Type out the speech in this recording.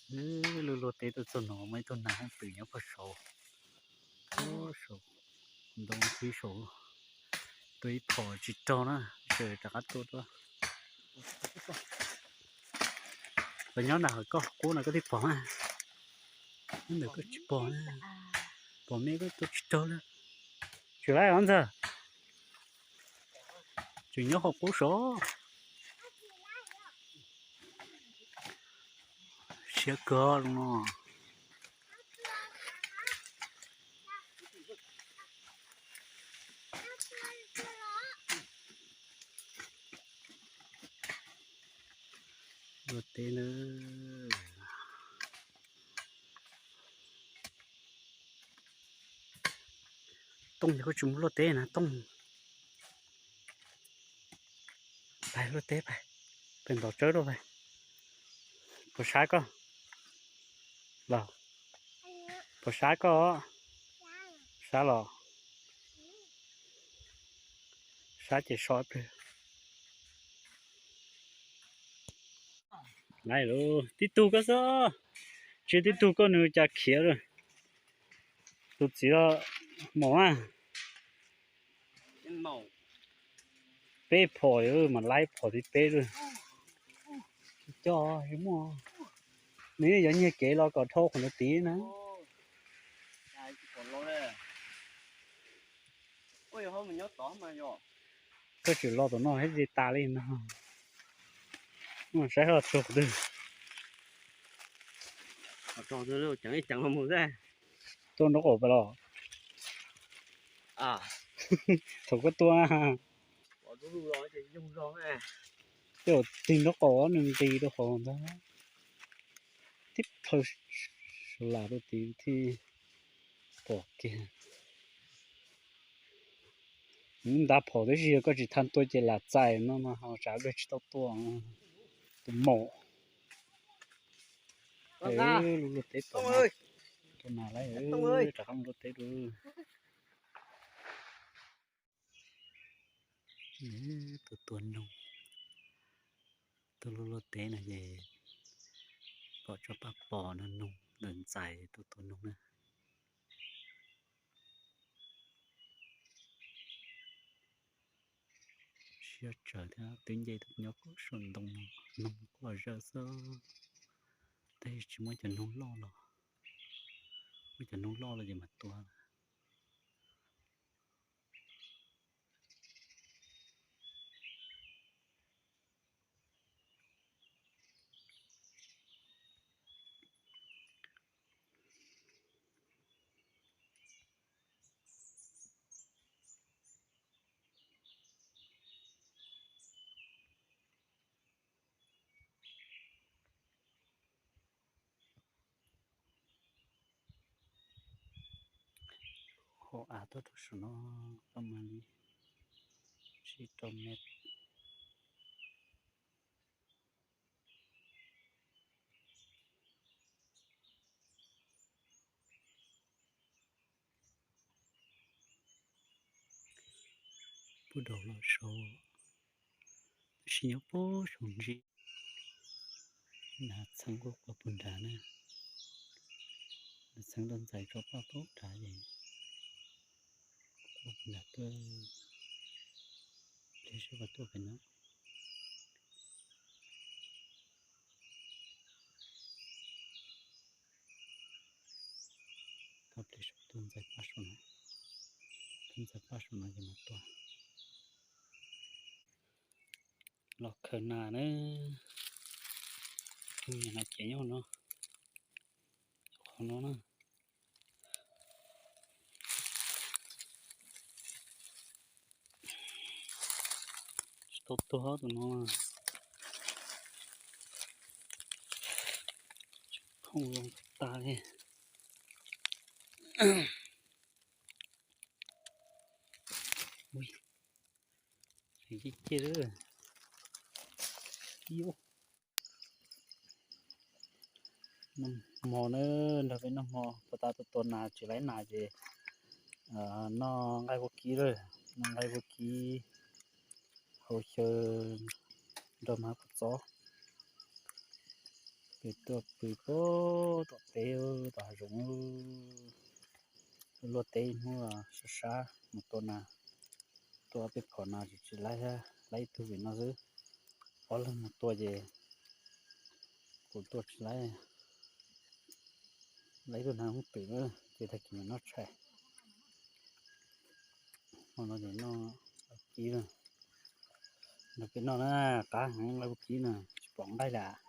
Lub luag teb tuaj txog no muaj ib tug nas hooj twm nyob puag saud, puag saud, ntoo tib saud, tua ib phom tsis raug na, tseem rov qab tua tuaj. Los nyob nram hawv koj qub no koj thiaj pom na, nyob ntawm koj tsis pom na, pom me koj tua tsis raug na. Tsis laib os ntxawg, tseem nyob hauv qub saud. Siab kawg no. Luag teb na. Tooj ces koj tsis mus luaj teb na Tooj. Pais luaj teb pais, pem ntov tsawb rau pais. Puas sab koj? Los, puas sab koj? Sab los? Sab ces so ib pliag. Tib tug koj xwb, tsis tib tug koj nws cas khiav lawm. Tus txiv los maum na. Peb phom mas laib phom thib peb lawm. Coj muaj, nws yeej yuav nyiag kev los kom dhau qhov ntawd tid na. Koj tseem los tom no thiab ces tas li no. Saib ho txog qhov twg. Tuaj nraub qaum pais los? Thaum koj tua na, tej zaum tig nraub qaum nws nqis rau qhov ntawd, tib plhaw sav lam rau tid thiaj pom kiag. Ntav phom tib si yog koj tsis tha tua ces lam txais no mas ho tsam luag tsis tau tua. Tus maum. Lub luag teb tom, tua nas lawm, rov qab mus luag teb dua. Tus tua noog, tus luag luag teb no ces kom tso paj pos no noog ntawm ntxais tus tua noog na. Siab tsawv thiab twb nce nyob saum ntoo, noog quaj zawj xwb. Tab sis tsis muaj cov noog loj los, muaj cov noog loj los ces mam tua. Hauv av tuaj rau saum no, tau mas li tsib rau mev. Puag dau los saud, tab sis nyob puag saum ntsib. Nas txheeb quaj quaj puag nrad na. Nas txheeb tau ntxais tso paj puag nrad es quaj puag nrad tuaj. Pliag saib puas tuaj pem no. Tau pliag saib tuaj ntxais paj saum no, tuaj ntxais paj saum no ces mas tuaj. Los khaws nas na. Tus niag nas ces nyob no, qhov no na. Tsis tau tuag tus no. Khooj zoo tas li. Ua, ces ces lawm. Noj hmo na, nrog peb noj hmo, puag ta tuaj tua nas tsis laib nas ces noj nqaij vaub kib lawm, noj nqaij vaub kib, hau xyaw nrog mas kua txob. Tuaj pw puag tom teb, tom hav zoov, luaj teb hnub sab sab mus tua nas, tua peb phom nas tsis tsis laib, laib ib tug vim no xwb. Ob leeg mus tua ces kuv tua tsis laib, laib ib tug nas hoob twm na, ces tag kis mus noj tshais. Hmo no ces noj kib na, nrog peb noj na, qab heev, noj kib na, tsis pom nqaij lawm.